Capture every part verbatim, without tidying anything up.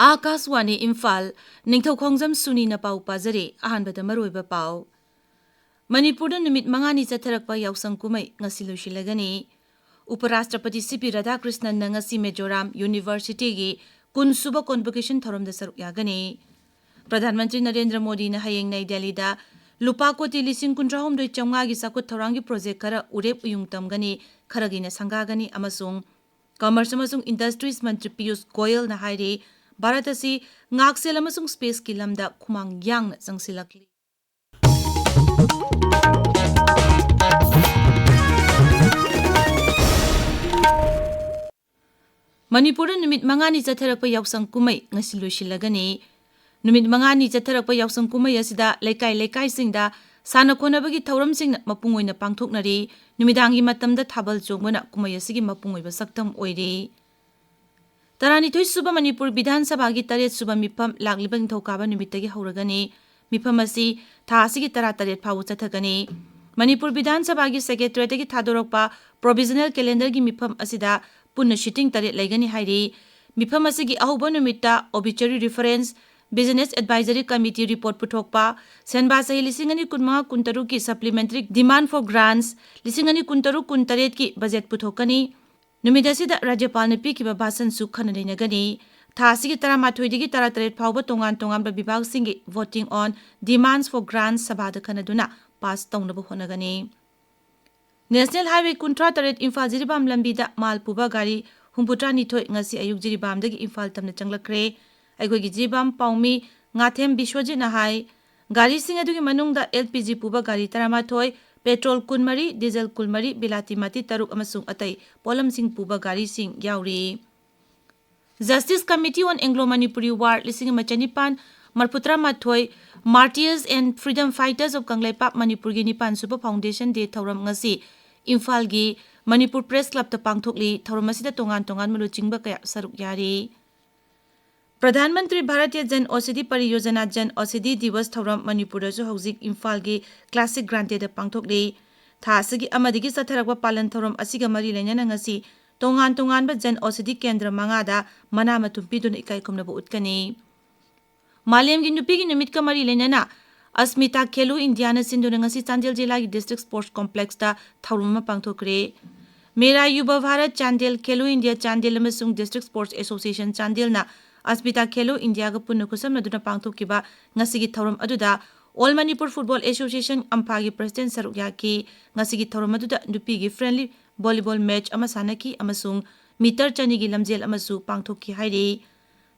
ꯑꯥꯀꯥꯁꯋꯥꯅꯤ ꯏꯝꯐꯥꯜ, ꯅꯤꯡꯊꯧꯈꯣꯡꯖꯝ ꯁꯨꯅꯤꯅ ꯄꯥꯎ ꯄꯥꯖꯔꯤ꯫ ꯑꯍꯥꯟꯕꯗ ꯃꯔꯨꯑꯣꯏꯕ ꯄꯥꯎ꯫ ꯃꯅꯤꯄꯨꯔꯗ ꯅꯨꯃꯤꯠ ꯃꯉꯥꯅꯤ ꯆꯠꯊꯔꯛꯄ ꯌꯥꯎꯁꯪ ꯀꯨꯝꯍꯩ ꯉꯁꯤ ꯂꯣꯏꯁꯤꯜꯂꯒꯅꯤ꯫ ꯎꯄꯔꯥꯁꯇ꯭ꯔꯄꯇꯤ ꯁꯤ ꯄꯤ ꯔꯥꯙꯥꯀ꯭ꯔꯤꯁꯅꯟꯅ ꯉꯁꯤ ꯃꯤꯖꯣꯔꯥꯝ ꯌꯨꯅꯤꯚꯔꯁꯤꯇꯤꯒꯤ ꯀꯨꯟ ꯁꯨꯕ convocation ꯊꯧꯔꯝꯗ ꯁꯔꯨꯛ ꯌꯥꯒꯅꯤ꯫ ꯄ꯭ꯔꯙꯥꯟ ꯃꯟꯇ꯭ꯔꯤ ꯅꯔꯦꯟꯗ꯭ꯔ ꯃꯣꯗꯤꯅ ꯍꯌꯦꯡ ꯅꯩ ꯗꯦꯜꯂꯤꯗ ꯂꯨꯄꯥ ꯀꯣꯇꯤ ꯂꯤꯁꯤꯡ ꯀꯨꯟꯊ꯭ꯔꯥꯍꯨꯝꯗꯣꯏ ꯆꯥꯝꯃꯉꯥꯒꯤ ꯆꯥꯎꯈꯠ ꯊꯧꯔꯥꯡꯒꯤ ꯄ꯭ꯔꯣꯖꯦꯛ ꯈꯔ ꯎꯔꯦꯞ ꯎꯌꯨꯡ ꯇꯝꯒꯅꯤ, ꯈꯔꯒꯤꯅ ꯁꯪꯒꯥꯒꯅꯤ ꯑꯃꯁꯨꯡ ꯀꯃꯔꯁ ꯑꯃꯁꯨꯡ ꯏꯟꯗꯁꯇ꯭ꯔꯤꯁ ꯃꯟꯇ꯭ꯔꯤ ꯄꯤꯌꯨꯁ ꯒꯣꯌꯜꯅ ꯍꯥꯏꯔꯤ, ꯚꯥꯔꯠ ꯑꯁꯤ ꯉꯥꯛꯁꯦꯜ ꯑꯃꯁꯨꯡ ꯁ꯭ꯄꯦꯁꯀꯤ ꯂꯝꯗ ꯈꯨꯃꯥꯡ ꯌꯥꯡꯅ ꯆꯪꯁꯤꯜꯂꯛꯂꯤ꯫ ꯃꯅꯤꯄꯨꯔꯗ ꯅꯨꯃꯤꯠ ꯃꯉꯥꯅꯤ ꯆꯠꯊꯔꯛꯄ ꯌꯥꯎꯁꯪ ꯀꯨꯝꯍꯩ ꯉꯁꯤ ꯂꯣꯏꯁꯤꯜꯂꯒꯅꯤ꯫ ꯅꯨꯃꯤꯠ ꯃꯉꯥꯅꯤ ꯆꯠꯊꯔꯛꯄ ꯌꯥꯎꯁꯪ ꯀꯨꯝꯍꯩ ꯑꯁꯤꯗ ꯂꯩꯀꯥꯏ ꯂꯩꯀꯥꯏꯁꯤꯡꯗ ꯁꯥꯟꯅ ꯈꯣꯠꯅꯕꯒꯤ ꯊꯧꯔꯝꯁꯤꯡꯅ ꯃꯄꯨꯡ ꯑꯣꯏꯅ ꯄꯥꯡꯊꯣꯛꯅꯔꯤ꯫ ꯅꯨꯃꯤꯗꯥꯡꯒꯤ ꯃꯇꯝꯗ ꯊꯥꯕꯜ ꯆꯣꯡꯕꯅ ꯀꯨꯝꯍꯩ ꯑꯁꯤꯒꯤ ꯃꯄꯨꯡ ꯑꯣꯏꯕ ꯁꯛꯇꯝ ꯑꯣꯏꯔꯤ꯫ ꯇꯔꯥꯅꯤꯊꯣꯏ ꯁꯨꯕ ꯃꯅꯤꯄꯨꯔ ꯕꯤꯙꯥꯟ ꯁꯚꯥꯒꯤ ꯇꯔꯦꯠ ꯁꯨꯕ ꯃꯤꯐꯝ ꯂꯥꯛꯂꯤꯕ ꯅꯤꯡꯊꯧꯀꯥꯕ ꯅꯨꯃꯤꯠꯇꯒꯤ ꯍꯧꯔꯒꯅꯤ꯫ ꯃꯤꯐꯝ ꯑꯁꯤ ꯊꯥ ꯑꯁꯤꯒꯤ ꯇꯔꯥꯇꯔꯦꯠ ꯐꯥꯎꯕ ꯆꯠꯊꯒꯅꯤ꯫ ꯃꯅꯤꯄꯨꯔ ꯕꯤꯙꯥꯟ ꯁꯚꯥꯒꯤ ꯁꯦꯀ꯭ꯔꯦꯇꯔꯤꯌꯦꯠꯇꯒꯤ ꯊꯥꯗꯣꯔꯛꯄ ꯄ꯭ꯔꯣꯚꯤꯖꯅꯦꯜ ꯀꯦꯂꯦꯟꯗꯔꯒꯤ ꯃꯤꯐꯝ ꯑꯁꯤꯗ ꯄꯨꯟꯅ ꯁꯤꯇꯤꯡ ꯇꯔꯦꯠ ꯂꯩꯒꯅꯤ ꯍꯥꯏꯔꯤ꯫ ꯃꯤꯐꯝ ꯑꯁꯤꯒꯤ ꯑꯍꯧꯕ ꯅꯨꯃꯤꯠꯇ obituary reference, business advisory committee report ꯄꯨꯊꯣꯛꯄ, ꯁꯦꯟꯕꯥ ꯆꯍꯤ ꯂꯤꯁꯤꯡ ꯑꯅꯤ ꯀꯨꯟꯃꯉꯥ ꯀꯨꯟꯇꯔꯨꯛꯀꯤ supplementary demand for grants, ꯂꯤꯁꯤꯡ ꯑꯅꯤ ꯀꯨꯟꯇꯔꯨꯛ ꯀꯨꯟꯇꯔꯦꯠꯀꯤ ꯕꯖꯦꯠ ꯄꯨꯊꯣꯛꯀꯅꯤ꯫ ꯅꯨꯃꯤꯠ ꯑꯁꯤꯗ ꯔꯥꯖ꯭ꯌꯄꯥꯜꯅ ꯄꯤꯈꯤꯕ ꯚꯥꯁꯟꯁꯨ ꯈꯟꯅ ꯅꯩꯅꯒꯅꯤ꯫ ꯊꯥ ꯑꯁꯤꯒꯤ ꯇꯔꯥꯃꯥꯊꯣꯏꯗꯒꯤ ꯇꯔꯥꯇꯔꯦꯠ ꯐꯥꯎꯕ ꯇꯣꯉꯥꯟ ꯇꯣꯉꯥꯟꯕ ꯕꯤꯚꯥꯒꯁꯤꯡꯒꯤ voting on demands for grants ꯁꯚꯥꯗ ꯈꯟꯅꯗꯨꯅ ꯄꯥꯁ ꯇꯧꯅꯕ ꯍꯣꯠꯅꯒꯅꯤ꯫ ꯅꯦꯁꯅꯦꯜ ꯍꯥꯏꯋꯦ ꯀꯨꯟꯊ꯭ꯔꯥ ꯇꯔꯦꯠ ꯏꯝꯐꯥꯜ ꯖꯤꯔꯤꯕꯥꯝ ꯂꯝꯕꯤꯗ ꯃꯥꯜ ꯄꯨꯕ ꯒꯥꯔꯤ ꯍꯨꯝꯐꯨꯇꯔꯥꯅꯤꯊꯣꯏ ꯉꯁꯤ ꯑꯌꯨꯛ ꯖꯤꯔꯤꯕꯥꯝꯗꯒꯤ ꯏꯝꯐꯥꯜ ꯇꯝꯅ ꯆꯪꯂꯛꯈ꯭ꯔꯦ꯫ ꯑꯩꯈꯣꯏꯒꯤ ꯖꯤꯔꯤꯕꯥꯝ ꯄꯥꯎꯃꯤ ꯉꯥꯊꯦꯝ ꯕꯤꯁ꯭ꯋꯖꯤꯠꯅ ꯍꯥꯏ, ꯒꯥꯔꯤꯁꯤꯡ ꯑꯗꯨꯒꯤ ꯃꯅꯨꯡꯗ ꯑꯦꯜ ꯄꯤ ꯖꯤ ꯄꯨꯕ ꯒꯥꯔꯤ ꯇꯔꯥꯃꯥꯊꯣꯏ, ꯄꯦꯇ꯭ꯔꯣꯜ ꯀꯨꯟꯃꯔꯤ, ꯗꯤꯖꯜ ꯀꯨꯟꯃꯔꯤ, ꯕꯤꯂꯥꯇꯤ ꯃꯥꯇꯤ ꯇꯔꯨꯛ ꯑꯃꯁꯨꯡ ꯑꯇꯩ ꯄꯣꯠꯂꯝꯁꯤꯡ ꯄꯨꯕ ꯒꯥꯔꯤꯁꯤꯡ ꯌꯥꯎꯔꯤ꯫ Justice Committee on Anglo Manipuri War ꯂꯤꯁꯤꯡ ꯑꯃ ꯆꯅꯤꯄꯥꯟ ꯃꯔꯤꯐꯨꯇꯔꯥꯃꯥꯊꯣꯏ, Martyrs and Freedom Fighters of Kangleipak ꯃꯅꯤꯄꯨꯔꯒꯤ ꯅꯤꯄꯥꯟ ꯁꯨꯕ Foundation Day ꯊꯧꯔꯝ ꯉꯁꯤ ꯏꯝꯐꯥꯜꯒꯤ ꯃꯅꯤꯄꯨꯔ ꯄ꯭ꯔꯦꯁ ꯀ꯭ꯂꯕꯇ ꯄꯥꯡꯊꯣꯛꯂꯤ꯫ ꯊꯧꯔꯝ ꯑꯁꯤꯗ ꯇꯣꯉꯥꯟ ꯇꯣꯉꯥꯟꯕ ꯂꯨꯆꯤꯡꯕ ꯀꯌꯥ ꯁꯔꯨꯛ ꯌꯥꯔꯤ꯫ ꯄ꯭ꯔꯙꯥꯟ ꯃꯟꯇ꯭ꯔꯤ ꯚꯥꯔꯇꯤꯌ ꯖꯟ ꯑꯣꯁꯤꯙꯤ ꯄꯔꯤꯌꯣꯖꯅꯥ ꯖꯟ ꯑꯣꯁꯤꯙꯤ ꯗꯤꯋꯁ ꯊꯧꯔꯝ ꯃꯅꯤꯄꯨꯔꯗꯁꯨ ꯍꯧꯖꯤꯛ ꯏꯝꯐꯥꯜꯒꯤ ꯀ꯭ꯂꯥꯁꯤꯛ ꯒ꯭ꯔꯥꯟꯇꯦꯗ ꯄꯥꯡꯊꯣꯛꯂꯤ꯫ ꯊꯥ ꯑꯁꯤꯒꯤ ꯑꯃꯗꯒꯤ ꯆꯠꯊꯔꯛꯄ ꯄꯥꯂꯟ ꯊꯧꯔꯝ ꯑꯁꯤꯒ ꯃꯔꯤ ꯂꯩꯅꯅ ꯉꯁꯤ ꯇꯣꯉꯥꯟ ꯇꯣꯉꯥꯟꯕ ꯖꯟ ꯑꯣꯁꯤꯗꯤ ꯀꯦꯟꯗ꯭ꯔ ꯃꯉꯥꯗ ꯃꯅꯥ ꯃꯊꯨꯝ ꯄꯤꯗꯨꯅ ꯏꯀꯥꯏ ꯈꯨꯝꯅꯕ ꯎꯠꯀꯅꯤ꯫ ꯃꯥꯂꯦꯝꯒꯤ ꯅꯨꯄꯤꯒꯤ ꯅꯨꯃꯤꯠꯀ ꯃꯔꯤ ꯂꯩꯅꯅ ꯑꯁꯃꯤꯇꯥ ꯈꯦꯂꯣ ꯏꯟꯗꯤꯌꯥꯅ ꯁꯤꯟꯗꯨꯅ ꯉꯁꯤ ꯆꯥꯟꯗꯦꯜ ꯖꯤꯂꯥꯒꯤ ꯗꯤꯁꯇ꯭ꯔꯤꯛ ꯁ꯭ꯄꯣꯔꯠꯁ ꯀꯣꯝꯄ꯭ꯂꯦꯛꯁꯇ ꯊꯧꯔꯝ ꯑꯃ ꯄꯥꯡꯊꯣꯛꯈ꯭ꯔꯦ꯫ ꯃꯦꯔꯥ ꯌꯨꯕ ꯚꯥꯔꯠ ꯆꯥꯟꯗꯦꯜ, ꯈꯦꯂꯣ ꯏꯟꯗꯤꯌꯥ ꯆꯥꯟꯗꯦꯜ ꯑꯃꯁꯨꯡ ꯗꯤꯁꯇ꯭ꯔꯤꯛ ꯁ꯭ꯄꯣꯔꯠꯁ ꯑꯦꯁꯣꯁꯤꯌꯦꯁꯟ ꯆꯥꯟꯗꯦꯜꯅ ꯑꯁꯃꯤꯇꯥ ꯈꯦꯂꯣ ꯏꯟꯗꯤꯌꯥꯒ ꯄꯨꯟꯅ ꯈꯨꯠꯁꯝꯅꯗꯨꯅ ꯄꯥꯡꯊꯣꯛꯈꯤꯕ ꯉꯁꯤꯒꯤ ꯊꯧꯔꯝ ꯑꯗꯨꯗ ꯑꯣꯜ ꯃꯅꯤꯄꯨꯔ ꯐꯨꯠꯕꯣꯜ ꯑꯦꯁꯣꯁꯤꯌꯦꯁꯟ, ꯑꯝꯐꯥꯒꯤ ꯄ꯭ꯔꯁꯤꯗꯦꯟꯠ ꯁꯔꯨꯛ ꯌꯥꯈꯤ꯫ ꯉꯁꯤꯒꯤ ꯊꯧꯔꯝ ꯑꯗꯨꯗ ꯅꯨꯄꯤꯒꯤ ꯐ꯭ꯔꯦꯟꯂꯤ ꯚꯣꯂꯤꯕꯣꯜ ꯃꯦꯆ ꯑꯃ ꯁꯥꯟꯅꯈꯤ ꯑꯃꯁꯨꯡ ꯃꯤꯇꯔ ꯆꯅꯤꯒꯤ ꯂꯝꯖꯦꯜ ꯑꯃꯁꯨ ꯄꯥꯡꯊꯣꯛꯈꯤ ꯍꯥꯏꯔꯤ꯫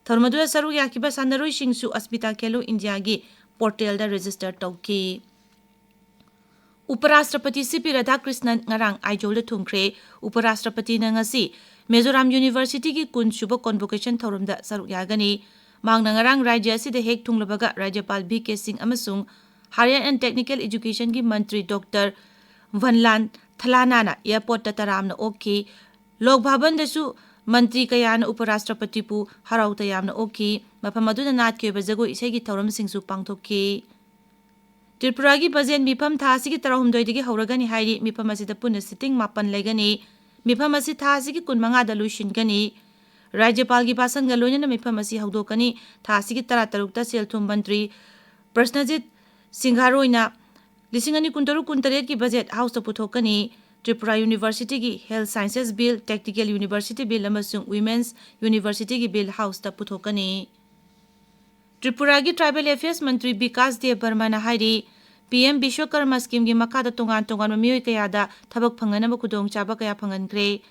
ꯊꯧꯔꯝ ꯑꯗꯨꯗ ꯁꯔꯨꯛ ꯌꯥꯈꯤꯕ ꯁꯥꯟꯅꯔꯣꯏꯁꯤꯡꯁꯨ ꯑꯁꯃꯤꯇꯥ ꯈꯦꯂꯣ ꯏꯟꯗꯤꯌꯥꯒꯤ ꯄꯣꯔꯇꯦꯜꯗ ꯔꯦꯖꯤꯁꯇꯔ ꯇꯧꯈꯤ꯫ ꯎꯄꯔꯥꯁꯇ꯭ꯔꯄꯇꯤ ꯁꯤ ꯄꯤ ꯔꯥꯙꯥꯀ꯭ꯔꯤꯁꯅꯟ ꯉꯔꯥꯡ ꯑꯥꯏꯖꯣꯜꯗ ꯊꯨꯡꯈ꯭ꯔꯦ꯫ ꯎꯄꯔꯥꯁꯇ꯭ꯔꯄꯇꯤꯅ ꯉꯁꯤ ꯃꯤꯖꯣꯔꯥꯝ ꯌꯨꯅꯤꯚꯔꯁꯤꯇꯤꯒꯤ ꯀꯨꯟ ꯁꯨꯕ ꯀꯣꯟꯚꯣꯀꯦꯁꯟ ꯊꯧꯔꯝꯗ ꯁꯔꯨꯛ ꯌꯥꯒꯅꯤ꯫ ꯃꯍꯥꯛꯅ ꯉꯔꯥꯡ ꯔꯥꯖ꯭ꯌ ꯑꯁꯤꯗ ꯍꯦꯛ ꯊꯨꯡꯂꯕꯒ ꯔꯥꯖ꯭ꯌꯄꯥꯜ ꯚꯤ ꯀꯦ ꯁꯤꯡ ꯑꯃꯁꯨꯡ higher and technical ꯑꯦꯖꯨꯀꯦꯁꯟꯒꯤ Mantri doctor ꯚꯟꯂꯥꯟ ꯊꯂꯥꯅꯥꯅ ꯑꯦꯌꯔꯄꯣꯔꯠꯇ ꯇꯔꯥꯝꯅ ꯑꯣꯛꯈꯤ꯫ ꯂꯣꯛ ꯚꯕꯟꯗꯁꯨ ꯃꯟꯇ꯭ꯔꯤ ꯀꯌꯥꯅ ꯎꯄꯔꯥꯁꯇ꯭ꯔꯄꯇꯤꯕꯨ ꯍꯔꯥꯎ ꯇꯌꯥꯝꯅ ꯑꯣꯛꯈꯤ꯫ ꯃꯐꯝ ꯑꯗꯨꯗ ꯅꯥꯠꯀꯤ ꯑꯣꯏꯕ ꯖꯒꯣꯏ ꯏꯁꯩꯒꯤ ꯊꯧꯔꯝꯁꯤꯡꯁꯨ ꯄꯥꯡꯊꯣꯛꯈꯤ꯫ ꯇ꯭ꯔꯤꯄꯨꯔꯥꯒꯤ ꯕꯖꯦꯠ ꯃꯤꯐꯝ ꯊꯥ ꯑꯁꯤꯒꯤ ꯇꯔꯥꯍꯨꯝꯗꯣꯏꯗꯒꯤ ꯍꯧꯔꯒꯅꯤ ꯍꯥꯏꯔꯤ꯫ ꯃꯤꯐꯝ ꯑꯁꯤꯗ ꯄꯨꯟꯅ ꯁꯤꯇꯤꯡ ꯃꯥꯄꯟ ꯂꯩꯒꯅꯤ꯫ ꯃꯤꯐꯝ ꯑꯁꯤ ꯊꯥ ꯑꯁꯤꯒꯤ ꯀꯨꯟꯃꯉꯥꯗ ꯂꯣꯏꯁꯤꯟꯒꯅꯤ꯫ ꯔꯥꯖ꯭ꯌꯄꯥꯜꯒꯤ ꯚꯥꯁꯟꯒ ꯂꯣꯏꯅꯅ ꯃꯤꯐꯝ ꯑꯁꯤ ꯍꯧꯗꯣꯛꯀꯅꯤ꯫ ꯊꯥ ꯑꯁꯤꯒꯤ ꯇꯔꯥꯇꯔꯨꯛꯇ ꯁꯦꯜ ꯊꯨꯝ ꯃꯟꯇ꯭ꯔꯤ ꯄ꯭ꯔꯁꯅꯖꯤꯠ ꯁꯤꯡꯍꯥꯔꯣꯏꯅ ꯂꯤꯁꯤꯡ ꯑꯅꯤ ꯀꯨꯟꯇꯔꯨꯛ ꯀꯨꯟꯇꯔꯦꯠꯀꯤ ꯕꯖꯦꯠ ꯍꯥꯎꯁꯇ ꯄꯨꯊꯣꯛꯀꯅꯤ꯫ ꯇ꯭ꯔꯤꯄꯨꯔꯥ ꯌꯨꯅꯤꯚꯔꯁꯤꯇꯤꯒꯤ health sciences bill, technical university bill ꯑꯃꯁꯨꯡ ꯋꯤꯃꯦꯟꯁ ꯌꯨꯅꯤꯚꯔꯁꯤꯇꯤꯒꯤ ꯕꯤꯜ ꯍꯥꯎꯁꯇ ꯄꯨꯊꯣꯛꯀꯅꯤ꯫ ꯇ꯭ꯔꯤꯄꯨꯔꯥꯒꯤ ꯇ꯭ꯔꯥꯏꯕꯦꯜ ꯑꯦꯐꯤꯌꯔꯁ ꯃꯟꯇ꯭ꯔꯤ ꯕꯤꯀꯥꯁ ꯗꯦꯕ ꯕꯔꯃꯅ ꯍꯥꯏꯔꯤ, ꯄꯤ ꯑꯦꯝ ꯕꯤꯁ꯭ꯋꯀꯔꯃ ꯁ꯭ꯀꯤꯝꯒꯤ ꯃꯈꯥꯗ ꯇꯣꯉꯥꯟ ꯇꯣꯉꯥꯟꯕ ꯃꯤꯑꯣꯏ ꯀꯌꯥꯗ ꯊꯕꯛ ꯐꯪꯅꯅꯕ ꯈꯨꯗꯣꯡꯆꯥꯕ ꯀꯌꯥ ꯐꯪꯍꯟꯈ꯭ꯔꯦ꯫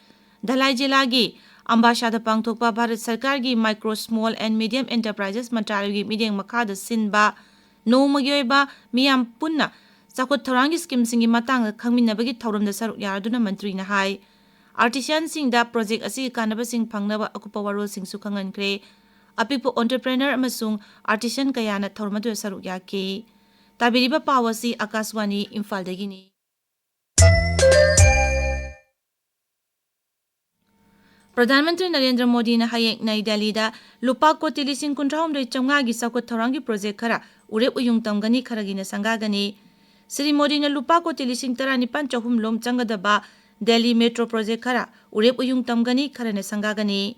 ꯙꯂꯥꯏ ꯖꯤꯂꯥꯒꯤ ꯑꯝꯕꯥꯁꯥꯗ ꯄꯥꯡꯊꯣꯛꯄ ꯚꯥꯔꯠ ꯁꯔꯀꯥꯔꯒꯤ ꯃꯥꯏꯀ꯭ꯔꯣ, ꯁ꯭ꯃꯣꯜ ꯑꯦꯟ ꯃꯤꯗꯤꯌꯝ ꯑꯦꯟꯇꯔꯄ꯭ꯔꯥꯏꯖꯦꯁ ꯃꯟꯇ꯭ꯔꯥꯂꯌꯒꯤ ꯃꯤꯠꯌꯦꯡ ꯃꯈꯥꯗ ꯁꯤꯟꯕ ꯅꯣꯡꯃꯒꯤ ꯑꯣꯏꯕ ꯃꯤꯌꯥꯝ ꯄꯨꯟꯅ ꯆꯥꯎꯈꯠ ꯊꯧꯔꯥꯡꯒꯤ ꯁ꯭ꯀꯤꯝꯁꯤꯡꯒꯤ ꯃꯇꯥꯡꯗ ꯈꯪꯃꯤꯟꯅꯕꯒꯤ ꯊꯧꯔꯝꯗ ꯁꯔꯨꯛ ꯌꯥꯗꯨꯅ ꯃꯟꯇ꯭ꯔꯤꯅ ꯍꯥꯏ, ꯑꯥꯔꯇꯤꯁꯥꯟꯁꯤꯡꯗ ꯄ꯭ꯔꯣꯖꯦꯛ ꯑꯁꯤꯒꯤ ꯀꯥꯟꯅꯕꯁꯤꯡ ꯐꯪꯅꯕ ꯑꯀꯨꯞꯄ ꯋꯥꯔꯣꯜꯁꯤꯡꯁꯨ ꯈꯪꯍꯟꯈ꯭ꯔꯦ꯫ ꯑꯄꯤꯛꯄ ꯑꯣꯟꯇꯔꯄ꯭ꯔꯦꯅꯔ ꯑꯃꯁꯨꯡ ꯑꯥꯔꯇꯤꯁꯥꯟ ꯀꯌꯥꯅ ꯊꯧꯔꯝ ꯑꯗꯨꯗ ꯁꯔꯨꯛ ꯌꯥꯈꯤ꯫ ꯇꯥꯕꯤꯔꯤꯕ ꯄꯥꯎ ꯑꯁꯤ ꯑꯥꯀꯥꯁꯋꯥꯅꯤ ꯏꯝꯐꯥꯜꯗꯒꯤꯅꯤ꯫ ꯄ꯭ꯔꯙꯥꯟ ꯃꯟꯇ꯭ꯔꯤ ꯅꯔꯦꯟꯗ꯭ꯔ ꯃꯣꯗꯤꯅ ꯍꯌꯦꯡ ꯅꯩ ꯗꯦꯜꯂꯤꯗ ꯂꯨꯄꯥ ꯀꯣꯇꯤ ꯂꯤꯁꯤꯡ ꯀꯨꯟꯊ꯭ꯔꯥꯍꯨꯝꯗꯣꯏ ꯆꯥꯝꯃꯉꯥꯒꯤ ꯆꯥꯎꯈꯠ ꯊꯧꯔꯥꯡꯒꯤ ꯄ꯭ꯔꯣꯖꯦꯛ ꯈꯔ ꯎꯔꯦꯞ ꯎꯌꯨꯡ ꯇꯝꯒꯅꯤ, ꯈꯔꯒꯤꯅ ꯁꯪꯒꯥꯒꯅꯤ꯫ ꯁ꯭ꯔꯤ ꯃꯣꯗꯤꯅ ꯂꯨꯄꯥ ꯀꯣꯇꯤ ꯂꯤꯁꯤꯡ ꯇꯔꯥꯅꯤꯄꯥꯟ ꯆꯍꯨꯝ ꯂꯣꯝ ꯆꯪꯒꯗꯕ ꯗꯦꯜꯂꯤ ꯃꯦꯇ꯭ꯔꯣ ꯄ꯭ꯔꯣꯖꯦꯛ ꯈꯔ ꯎꯔꯦꯞ ꯎꯌꯨꯡ ꯇꯝꯒꯅꯤ, ꯈꯔꯅ ꯁꯪꯒꯥꯒꯅꯤ꯫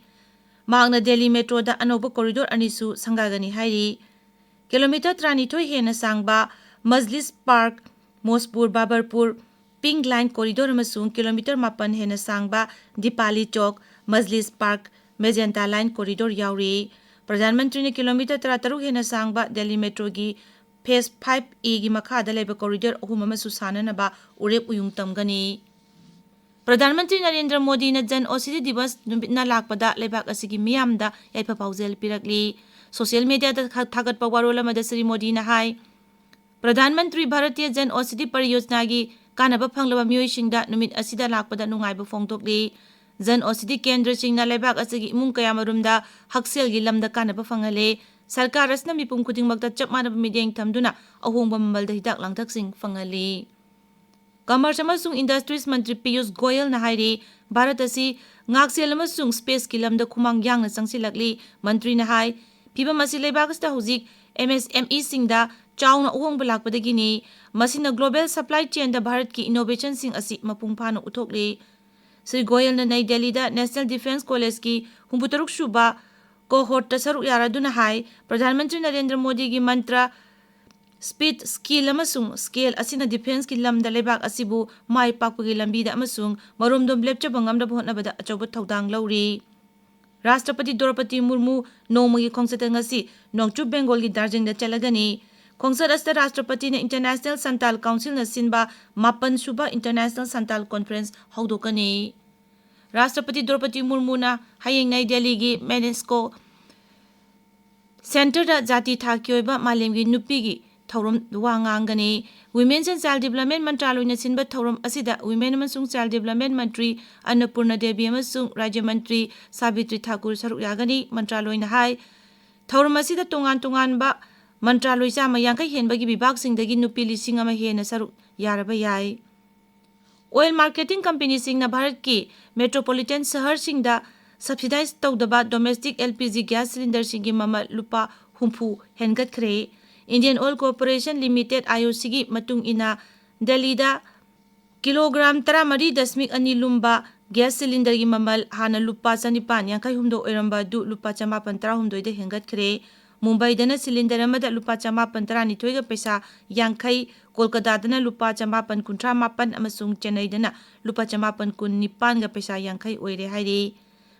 ꯃꯍꯥꯛꯅ ꯗꯦꯜꯂꯤ ꯃꯦꯇ꯭ꯔꯣꯗ ꯑꯅꯧꯕ ꯀꯣꯔꯤꯗꯣꯔ ꯑꯅꯤꯁꯨ ꯁꯪꯒꯥꯒꯅꯤ ꯍꯥꯏꯔꯤ꯫ ꯀꯤꯂꯣꯃꯤꯇꯔ ꯇꯔꯥꯅꯤꯊꯣꯏ ꯍꯦꯟꯅ ꯁꯥꯡꯕ ꯃꯖꯂꯤꯁ ꯄꯥꯔꯛ, ꯃꯣꯁꯄꯨꯔ ꯕꯥꯕꯔꯄꯨꯔ ꯄꯤꯡꯛ ꯂꯥꯏꯟ ꯀꯣꯔꯤꯗꯣꯔ ꯑꯃꯁꯨꯡ ꯀꯤꯂꯣꯃꯤꯇꯔ ꯃꯥꯄꯟ ꯍꯦꯟꯅ ꯁꯥꯡꯕ ꯗꯤꯄꯥꯂꯤ ꯆꯧꯛ, ꯃꯖꯂꯤꯁ ꯄꯥꯔꯛ, ꯃꯦꯖꯦꯟꯇꯥ ꯂꯥꯏꯟ ꯀꯣꯔꯤꯗꯣꯔ ꯌꯥꯎꯔꯤ꯫ ꯄ꯭ꯔꯙꯥꯟ ꯃꯟꯇ꯭ꯔꯤꯅ ꯀꯤꯂꯣꯃꯤꯇꯔ ꯇꯔꯥꯇꯔꯨꯛ ꯍꯦꯟꯅ ꯁꯥꯡꯕ ꯗꯦꯜꯂꯤ ꯃꯦꯇ꯭ꯔꯣꯒꯤ ꯐꯦꯖ ꯐꯥꯏꯚ ꯑꯦꯒꯤ ꯃꯈꯥꯗ ꯂꯩꯕ ꯀꯣꯔꯤꯗꯣꯔ ꯑꯍꯨꯝ ꯑꯃꯁꯨ ꯁꯥꯅꯅꯕ ꯎꯔꯦꯞ ꯎꯌꯨꯡ ꯇꯝꯒꯅꯤ꯫ ꯄ꯭ꯔꯙꯥꯟ ꯃꯟꯇ꯭ꯔꯤ ꯅꯔꯦꯟꯗ꯭ꯔ ꯃꯣꯗꯤꯅ ꯖꯟ ꯑꯣꯁꯤꯗꯤ ꯗꯤꯕꯁ ꯅꯨꯃꯤꯠꯅ ꯂꯥꯛꯄꯗ ꯂꯩꯕꯥꯛ ꯑꯁꯤꯒꯤ ꯃꯤꯌꯥꯝꯗ ꯌꯥꯏꯐ ꯄꯥꯎꯖꯦꯜ ꯄꯤꯔꯛꯂꯤ꯫ ꯁꯣꯁꯤꯌꯦꯜ ꯃꯤꯗꯤꯌꯥꯗ ꯊꯥꯒꯠꯄ ꯋꯥꯔꯣꯜ ꯑꯃꯗ ꯁ꯭ꯔꯤ ꯃꯣꯗꯤꯅ ꯍꯥꯏ, ꯄ꯭ꯔꯙꯥꯟ ꯃꯟꯇ꯭ꯔꯤ ꯚꯥꯔꯇꯤꯌ ꯖꯟ ꯑꯣꯁꯤꯗꯤ ꯄꯔꯤꯌꯣꯖꯅꯥꯒꯤ ꯀꯥꯟꯅꯕ ꯐꯪꯂꯕ ꯃꯤꯑꯣꯏꯁꯤꯡꯗ ꯅꯨꯃꯤꯠ ꯑꯁꯤꯗ ꯂꯥꯛꯄꯗ ꯅꯨꯡꯉꯥꯏꯕ ꯐꯣꯡꯗꯣꯛꯂꯤ꯫ ꯖꯟ ꯑꯣꯁꯤꯗꯤ ꯀꯦꯟꯗ꯭ꯔꯁꯤꯡꯅ ꯂꯩꯕꯥꯛ ꯑꯁꯤꯒꯤ ꯏꯃꯨꯡ ꯀꯌꯥꯃꯔꯨꯝꯗ ꯍꯛꯁꯦꯜꯒꯤ ꯂꯝꯗ ꯀꯥꯟꯅꯕ ꯐꯪꯍꯜꯂꯦ꯫ ꯁꯔꯀꯥꯔ ꯑꯁꯤꯅ ꯃꯤꯄꯨꯝ ꯈꯨꯗꯤꯡꯃꯛꯇ ꯆꯞ ꯃꯥꯟꯅꯕ ꯃꯤꯠꯌꯦꯡ ꯊꯝꯗꯨꯅ ꯑꯍꯣꯡꯕ ꯃꯃꯜꯗ ꯍꯤꯗꯥꯛ ꯂꯥꯡꯊꯛꯁꯤꯡ ꯐꯪꯍꯜꯂꯤ꯫ ꯀꯃꯔꯁ ꯑꯃꯁꯨꯡ ꯏꯟꯗꯁꯇ꯭ꯔꯤꯁ ꯃꯟꯇ꯭ꯔꯤ ꯄꯤꯌꯨꯁ ꯒꯣꯌꯜꯅ ꯍꯥꯏꯔꯤ, ꯚꯥꯔꯠ ꯑꯁꯤ ꯉꯥꯛꯁꯦꯜ ꯑꯃꯁꯨꯡ ꯁ꯭ꯄꯦꯁꯀꯤ ꯂꯝꯗ ꯈꯨꯃꯥꯡ ꯌꯥꯡꯅ ꯆꯪꯁꯤꯜꯂꯛꯂꯤ꯫ ꯃꯟꯇ꯭ꯔꯤꯅ ꯍꯥꯏ, ꯐꯤꯚꯝ ꯑꯁꯤ ꯂꯩꯕꯥꯛ ꯑꯁꯤꯗ ꯍꯧꯖꯤꯛ ꯑꯦꯝ ꯑꯦꯁ ꯑꯦꯝ ꯏꯁꯤꯡꯗ ꯆꯥꯎꯅ ꯑꯍꯣꯡꯕ ꯂꯥꯛꯄꯗꯒꯤꯅꯤ꯫ ꯃꯁꯤꯅ ꯒ꯭ꯂꯣꯕꯦꯜ ꯁꯄ꯭ꯂꯥꯏ ꯆꯦꯟꯗ ꯚꯥꯔꯠꯀꯤ ꯏꯅꯣꯚꯦꯁꯟꯁꯤꯡ ꯑꯁꯤ ꯃꯄꯨꯡ ꯐꯥꯅ ꯎꯠꯊꯣꯛꯂꯤ꯫ ꯁ꯭ꯔꯤ ꯒꯣꯌꯜꯅ ꯅꯩ ꯗꯦꯜꯂꯤꯗ ꯅꯦꯁꯅꯦꯜ ꯗꯤꯐꯦꯟꯁ ꯀꯣꯂꯦꯖꯀꯤ ꯍꯨꯝꯐꯨꯇꯔꯨꯛ ꯁꯨꯕ ꯀꯣꯍꯣꯔꯠꯇ ꯁꯔꯨꯛ ꯌꯥꯔꯗꯨꯅ ꯍꯥꯏ, ꯄ꯭ꯔꯙꯥꯟ ꯃꯟꯇ꯭ꯔꯤ ꯅꯔꯦꯟꯗ꯭ꯔ ꯃꯣꯗꯤꯒꯤ ꯃꯟꯇ꯭ꯔ ꯁ꯭ꯄꯤꯗ, ꯁ꯭ꯀꯤꯜ ꯑꯃꯁꯨꯡ ꯁ꯭ꯀꯦꯜ ꯑꯁꯤꯅ ꯗꯤꯐꯦꯟꯁꯀꯤ ꯂꯝꯗ ꯂꯩꯕꯥꯛ ꯑꯁꯤꯕꯨ ꯃꯥꯏ ꯄꯥꯛꯄꯒꯤ ꯂꯝꯕꯤꯗ ꯑꯃꯁꯨꯡ ꯃꯔꯣꯝꯗꯣꯝ ꯂꯦꯞꯆꯕ ꯉꯝꯅꯕ ꯍꯣꯠꯅꯕꯗ ꯑꯆꯧꯕ ꯊꯧꯗꯥꯡ ꯂꯧꯔꯤ꯫ ꯔꯥꯁꯇ꯭ꯔꯄꯇꯤ ꯗ꯭ꯔꯧꯄꯗꯤ ꯃꯨꯔꯃꯨ ꯅꯣꯡꯃꯒꯤ ꯈꯣꯡꯆꯠꯇ ꯉꯁꯤ ꯅꯣꯡꯆꯨꯞ ꯕꯦꯡꯒꯣꯜꯒꯤ ꯗꯥꯔꯖꯤꯂꯤꯡꯗ ꯆꯠꯂꯒꯅꯤ꯫ ꯈꯣꯡꯆꯠ ꯑꯁꯤꯗ ꯔꯥꯁꯇ꯭ꯔꯄꯇꯤꯅ ꯏꯟꯇꯔꯅꯦꯁꯅꯦꯜ ꯁꯟꯇꯥꯜ ꯀꯥꯎꯟꯁꯤꯜꯅ ꯁꯤꯟꯕ ꯃꯥꯄꯟ ꯁꯨꯕ ꯏꯟꯇꯔꯅꯦꯁꯅꯦꯜ ꯁꯟꯇꯥꯜ ꯀꯣꯟꯐꯔꯦꯟꯁ ꯍꯧꯗꯣꯛꯀꯅꯤ꯫ ꯔꯥꯁꯇ꯭ꯔꯄꯇꯤ ꯗ꯭ꯔꯧꯄꯗꯤ ꯃꯨꯔꯃꯨꯅ ꯍꯌꯦꯡ ꯅꯩ ꯗꯦꯜꯂꯤꯒꯤ ꯃꯦꯅꯦꯁꯀꯣ ꯁꯦꯟꯇꯔꯗ ꯖꯥꯇꯤ ꯊꯥꯛꯀꯤ ꯑꯣꯏꯕ ꯃꯥꯂꯦꯝꯒꯤ ꯅꯨꯄꯤꯒꯤ ꯊꯧꯔꯝ ꯋꯥ ꯉꯥꯡꯒꯅꯤ꯫ Women's and Child Development ꯃꯟꯇ꯭ꯔꯥꯂꯣꯏꯅ ꯁꯤꯟꯕ ꯊꯧꯔꯝ ꯑꯁꯤꯗ Women ꯑꯃꯁꯨꯡ Child Development ꯃꯟꯇ꯭ꯔꯤ ꯑꯟꯅꯄꯨꯔꯅ ꯗꯦꯕꯤ ꯑꯃꯁꯨꯡ ꯔꯥꯖ꯭ꯌ ꯃꯟꯇ꯭ꯔꯤ ꯁꯥꯕꯤꯇ꯭ꯔꯤ ꯊꯥꯀꯨꯔ ꯁꯔꯨꯛ ꯌꯥꯒꯅꯤ꯫ ꯃꯟꯇ꯭ꯔꯥꯂꯣꯏꯅ ꯍꯥꯏ, ꯊꯧꯔꯝ ꯑꯁꯤꯗ ꯇꯣꯉꯥꯟ ꯇꯣꯉꯥꯟꯕ ꯃꯟꯇ꯭ꯔꯥꯂꯣꯏ ꯆꯥꯝꯃ ꯌꯥꯡꯈꯩ ꯍꯦꯟꯕꯒꯤ ꯕꯤꯚꯥꯒꯁꯤꯡꯗꯒꯤ ꯅꯨꯄꯤ ꯂꯤꯁꯤꯡ ꯑꯃ ꯍꯦꯟꯅ ꯁꯔꯨꯛ ꯌꯥꯔꯕ ꯌꯥꯏ꯫ ꯑꯣꯏꯜ ꯃꯥꯔꯀꯦꯇꯤꯡ ꯀꯝꯄꯦꯅꯤꯁꯤꯡꯅ ꯚꯥꯔꯠꯀꯤ ꯃꯦꯇ꯭ꯔꯣꯄꯣꯂꯤꯇꯦꯟ ꯁꯍꯔꯁꯤꯡꯗ ꯁꯕꯁꯤꯗꯥꯏꯖ ꯇꯧꯗꯕ domestic L P G gas ꯁꯤꯂꯤꯟꯗꯔꯁꯤꯡꯒꯤ ꯃꯃꯜ ꯂꯨꯄꯥ ꯍꯨꯝꯐꯨ ꯍꯦꯟꯒꯠꯈ꯭ꯔꯦ꯫ Indian Oil Corporation Limited, IOCꯒꯤ ꯃꯇꯨꯡ ꯏꯟꯅ, ꯗꯦꯜꯂꯤꯗ ꯀꯤꯂꯣꯒ꯭ꯔꯥꯝ ꯇꯔꯥꯃꯔꯤ ꯗꯁꯃꯤꯛ ꯑꯅꯤ ꯂꯨꯝꯕ ꯒ꯭ꯌꯥꯁ ꯁꯤꯂꯤꯟꯗꯔꯒꯤ ꯃꯃꯜ ꯍꯥꯟꯅ ꯂꯨꯄꯥ ꯆꯅꯤꯄꯥꯟ ꯌꯥꯡꯈꯩ ꯍꯨꯝꯗꯣꯏ ꯑꯣꯏꯔꯝꯕ ꯑꯗꯨ ꯂꯨꯄꯥ ꯆꯃꯥꯄꯟ ꯇꯔꯥꯍꯨꯝꯗꯣꯏꯗ ꯍꯦꯟꯒꯠꯈ꯭ꯔꯦ꯫ ꯃꯨꯝꯕꯥꯏꯗꯅ ꯁꯤꯂꯤꯟꯗꯔ ꯑꯃꯗ ꯂꯨꯄꯥ ꯆꯃꯥꯄꯟ ꯇꯔꯥꯅꯤꯊꯣꯏꯒ ꯄꯩꯁꯥ ꯌꯥꯡꯈꯩ, ꯀꯣꯜꯀꯇꯥꯗꯅ ꯂꯨꯄꯥ ꯆꯃꯥꯄꯟ ꯀꯨꯟꯊ꯭ꯔꯥ ꯃꯥꯄꯟ ꯑꯃꯁꯨꯡ ꯆꯦꯟꯅꯩꯗꯅ ꯂꯨꯄꯥ ꯆꯃꯥꯄꯟ ꯀꯨꯟ ꯅꯤꯄꯥꯟꯒ ꯄꯩꯁꯥ ꯌꯥꯡꯈꯩ ꯑꯣꯏꯔꯦ ꯍꯥꯏꯔꯤ꯫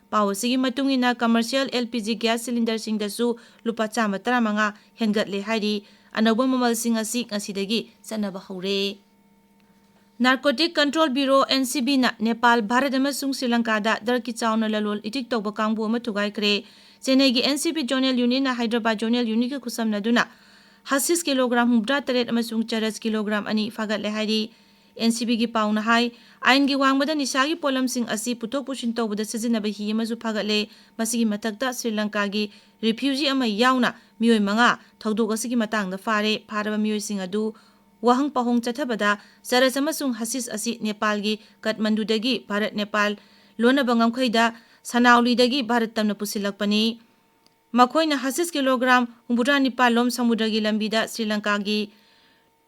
ꯄꯥꯎ ꯑꯁꯤꯒꯤ ꯃꯇꯨꯡ ꯏꯟꯅ, commercial LPG gas cylinderꯁꯤꯡꯗꯁꯨ ꯂꯨꯄꯥ ꯆꯥꯝꯃ ꯇꯔꯥꯃꯉꯥ ꯍꯦꯟꯒꯠꯂꯦ ꯍꯥꯏꯔꯤ꯫ ꯑꯅꯧꯕ ꯃꯃꯜꯁꯤꯡ ꯑꯁꯤ ꯉꯁꯤꯗꯒꯤ ꯆꯠꯅꯕ ꯍꯧꯔꯦ꯫ Narcotic Control Bureau, NCBꯅ Nepal, Bharat ꯑꯃꯁꯨꯡ ꯁ꯭ꯔꯤ ꯂꯪꯀꯥꯗ ꯗ꯭ꯔꯒꯀꯤ ꯆꯥꯎꯅ ꯂꯂꯣꯟ ꯏꯇꯤꯛ ꯇꯧꯕ ꯀꯥꯡꯕꯨ ꯑꯃ ꯊꯨꯒꯥꯏꯈ꯭ꯔꯦ꯫ ꯆꯦꯟꯅꯩꯒꯤ NCB Zonal Unitꯅ Hyderabad Zonal Unitꯀ ꯈꯨꯠꯁꯝꯅꯗꯨꯅ ꯍꯁꯤꯁ kilogram ꯍꯨꯝꯐꯨꯇꯔꯥ ꯇꯔꯦꯠ ꯑꯃꯁꯨꯡ ꯆꯔꯁ ꯀꯤꯂꯣꯒ꯭ꯔꯥꯝ ꯑꯅꯤ ꯐꯥꯒꯠꯂꯦ ꯍꯥꯏꯔꯤ꯫ NCBꯒꯤ ꯄꯥꯎꯅ ꯍꯥꯏ, ꯑꯥꯏꯟꯒꯤ ꯋꯥꯡꯃꯗ ꯅꯤꯁꯥꯒꯤ ꯄꯣꯠꯂꯝꯁꯤꯡ ꯑꯁꯤ ꯄꯨꯊꯣꯛ ꯄꯨꯁꯤꯟ ꯇꯧꯕꯗ ꯁꯤꯖꯤꯟꯅꯕ ꯍꯤ ꯑꯃꯁꯨ ꯐꯥꯒꯠꯂꯦ꯫ ꯃꯁꯤꯒꯤ ꯃꯊꯛꯇ ꯁ꯭ꯔꯤ ꯂꯪꯀꯥꯒꯤ refugee ꯑꯃ ꯌꯥꯎꯅ ꯃꯤꯑꯣꯏ ꯃꯉꯥ ꯊꯧꯗꯣꯛ ꯑꯁꯤꯒꯤ ꯃꯇꯥꯡꯗ ꯐꯥꯔꯦ꯫ ꯐꯥꯔꯕ ꯃꯤꯑꯣꯏꯁꯤꯡ ꯑꯗꯨ ꯋꯥꯍꯪ ꯄꯥꯎꯍꯪ ꯆꯠꯊꯕꯗ ꯆꯔꯁ ꯑꯃꯁꯨꯡ ꯍꯁꯤꯁ ꯑꯁꯤ ꯅꯦꯄꯥꯜꯒꯤ ꯀꯠꯃꯟꯗꯨꯗꯒꯤ ꯚꯥꯔꯠ ꯅꯦꯄꯥꯜ ꯂꯣꯟꯅꯕ ꯉꯝꯈꯩꯗ ꯁꯅꯥꯎꯂꯤꯗꯒꯤ ꯚꯥꯔꯠ ꯇꯝꯅ ꯄꯨꯁꯤꯜꯂꯛꯄꯅꯤ꯫ ꯃꯈꯣꯏꯅ ꯍꯁꯤꯁ ꯀꯤꯂꯣꯒ꯭ꯔꯥꯝ ꯍꯨꯝꯐꯨꯇꯔꯥ ꯅꯤꯄꯥꯜ ꯂꯣꯝ ꯁꯃꯨꯗ꯭ꯔꯒꯤ ꯂꯝꯕꯤꯗ ꯁ꯭ꯔꯤ ꯂꯪꯀꯥꯒꯤ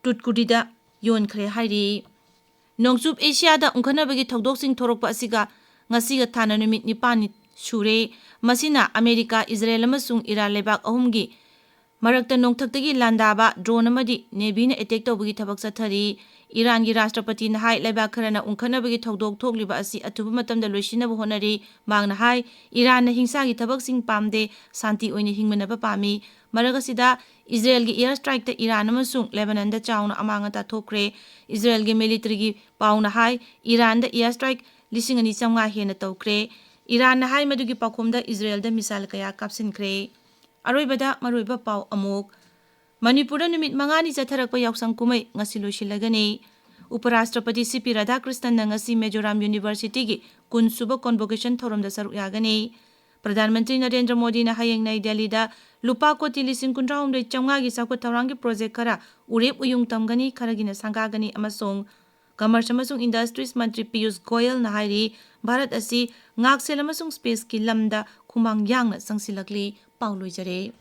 ꯇꯨꯠꯀꯨꯗꯤꯗ ꯌꯣꯟꯈ꯭ꯔꯦ ꯍꯥꯏꯔꯤ꯫ ꯅꯣꯡꯆꯨꯞ ꯑꯦꯁꯤꯌꯥꯗ ꯎꯪꯈꯠꯅꯕꯒꯤ ꯊꯧꯗꯣꯛꯁꯤꯡ ꯊꯣꯔꯛꯄ ꯑꯁꯤꯒ ꯉꯁꯤꯒ ꯊꯥꯅ ꯅꯨꯃꯤꯠ ꯅꯤꯄꯥꯟꯅꯤ ꯁꯨꯔꯦ꯫ ꯃꯁꯤꯅ ꯑꯃꯦꯔꯤꯀꯥ, ꯏꯖꯔꯦꯜ ꯑꯃꯁꯨꯡ ꯏꯔꯥꯟ ꯂꯩꯕꯥꯛ ꯑꯍꯨꯝꯒꯤ ꯃꯔꯛꯇ ꯅꯣꯡꯊꯛꯇꯒꯤ ꯂꯥꯟꯗꯥꯕ drone ꯑꯃꯗꯤ Navyꯅ attack ꯇꯧꯕꯒꯤ ꯊꯕꯛ ꯆꯠꯊꯔꯤ꯫ ꯏꯔꯥꯟꯒꯤ ꯔꯥꯁꯇ꯭ꯔꯄꯇꯤꯅ ꯍꯥꯏ, ꯂꯩꯕꯥꯛ ꯈꯔꯅ ꯎꯪꯈꯠꯅꯕꯒꯤ ꯊꯧꯗꯣꯛ ꯊꯣꯛꯂꯤꯕ ꯑꯁꯤ ꯑꯊꯨꯕ ꯃꯇꯝꯗ ꯂꯣꯏꯁꯤꯟꯅꯕ ꯍꯣꯠꯅꯔꯤ꯫ ꯃꯍꯥꯛꯅ ꯍꯥꯏ, ꯏꯔꯥꯟꯅ ꯍꯤꯡꯁꯥꯒꯤ ꯊꯕꯛꯁꯤꯡ ꯄꯥꯝꯗꯦ, ꯁꯥꯟꯇꯤ ꯑꯣꯏꯅ ꯍꯤꯡꯃꯤꯟꯅꯕ ꯄꯥꯝꯃꯤ꯫ ꯃꯔꯛ ꯑꯁꯤꯗ, ꯏꯖꯔꯦꯜꯒꯤ air strikeꯇ ꯏꯔꯥꯟ ꯑꯃꯁꯨꯡ ꯂꯦꯕꯅꯟꯗ ꯆꯥꯎꯅ ꯑꯃꯥꯡ ꯑꯇꯥ ꯊꯣꯛꯈ꯭ꯔꯦ꯫ ꯏꯖꯔꯦꯜꯒꯤ militaryꯒꯤ ꯄꯥꯎꯅ ꯍꯥꯏ, ꯏꯔꯥꯟꯗ air strike ꯂꯤꯁꯤꯡ ꯑꯅꯤ ꯆꯥꯝꯃꯉꯥ ꯍꯦꯟꯅ ꯇꯧꯈ꯭ꯔꯦ꯫ ꯏꯔꯥꯟꯅ ꯍꯥꯏ, ꯃꯗꯨꯒꯤ ꯄꯥꯎꯈꯨꯝꯗ ꯏꯖꯔꯦꯜꯗ missile ꯀꯌꯥ ꯀꯥꯞꯁꯤꯟꯈ꯭ꯔꯦ꯫ ꯑꯔꯣꯏꯕꯗ ꯃꯔꯨꯑꯣꯏꯕ ꯄꯥꯎ ꯑꯃꯨꯛ꯫ ꯃꯅꯤꯄꯨꯔꯗ ꯅꯨꯃꯤꯠ ꯃꯉꯥꯅꯤ ꯆꯠꯊꯔꯛꯄ ꯌꯥꯎꯁꯪ ꯀꯨꯝꯍꯩ ꯉꯁꯤ ꯂꯣꯏꯁꯤꯜꯂꯒꯅꯤ꯫ ꯎꯄꯔꯥꯁꯇ꯭ꯔꯄꯇꯤ ꯁꯤ ꯄꯤ ꯔꯥꯙꯥꯀ꯭ꯔꯤꯁꯅꯟꯅ ꯉꯁꯤ ꯃꯤꯖꯣꯔꯥꯝ ꯌꯨꯅꯤꯚꯔꯁꯤꯇꯤꯒꯤ ꯀꯨꯟꯁꯨꯕ convocation ꯊꯧꯔꯝꯗ ꯁꯔꯨꯛ ꯌꯥꯒꯅꯤ꯫ ꯄ꯭ꯔꯙꯥꯟ ꯃꯟꯇ꯭ꯔꯤ ꯅꯔꯦꯟꯗ꯭ꯔ ꯃꯣꯗꯤꯅ ꯍꯌꯦꯡ ꯅꯩ ꯗꯦꯜꯂꯤꯗ ꯂꯨꯄꯥ ꯀꯣꯇꯤ ꯂꯤꯁꯤꯡ ꯀꯨꯟꯊ꯭ꯔꯥꯍꯨꯝꯗꯣꯏ ꯆꯥꯝꯃꯉꯥꯒꯤ ꯆꯥꯎꯈꯠ ꯊꯧꯔꯥꯡꯒꯤ project ꯈꯔ ꯎꯔꯦꯞ ꯎꯌꯨꯡ ꯇꯝꯒꯅꯤ, ꯈꯔꯒꯤꯅ ꯁꯪꯒꯥꯒꯅꯤ ꯑꯃꯁꯨꯡ Commerce ꯑꯃꯁꯨꯡ Industries ꯃꯟꯇ꯭ꯔꯤ ꯄꯤꯌꯨꯁ ꯒꯣꯌꯜꯅ ꯍꯥꯏꯔꯤ, ꯚꯥꯔꯠ ꯑꯁꯤ ꯉꯥꯛꯁꯦꯜ ꯑꯃꯁꯨꯡ spaceꯀꯤ ꯂꯝꯗ ꯈꯨꯃꯥꯡ ꯌꯥꯡꯅ ꯆꯪꯁꯤꯜꯂꯛꯂꯤ꯫ ꯄꯥꯎ ꯂꯣꯏꯖꯔꯦ꯫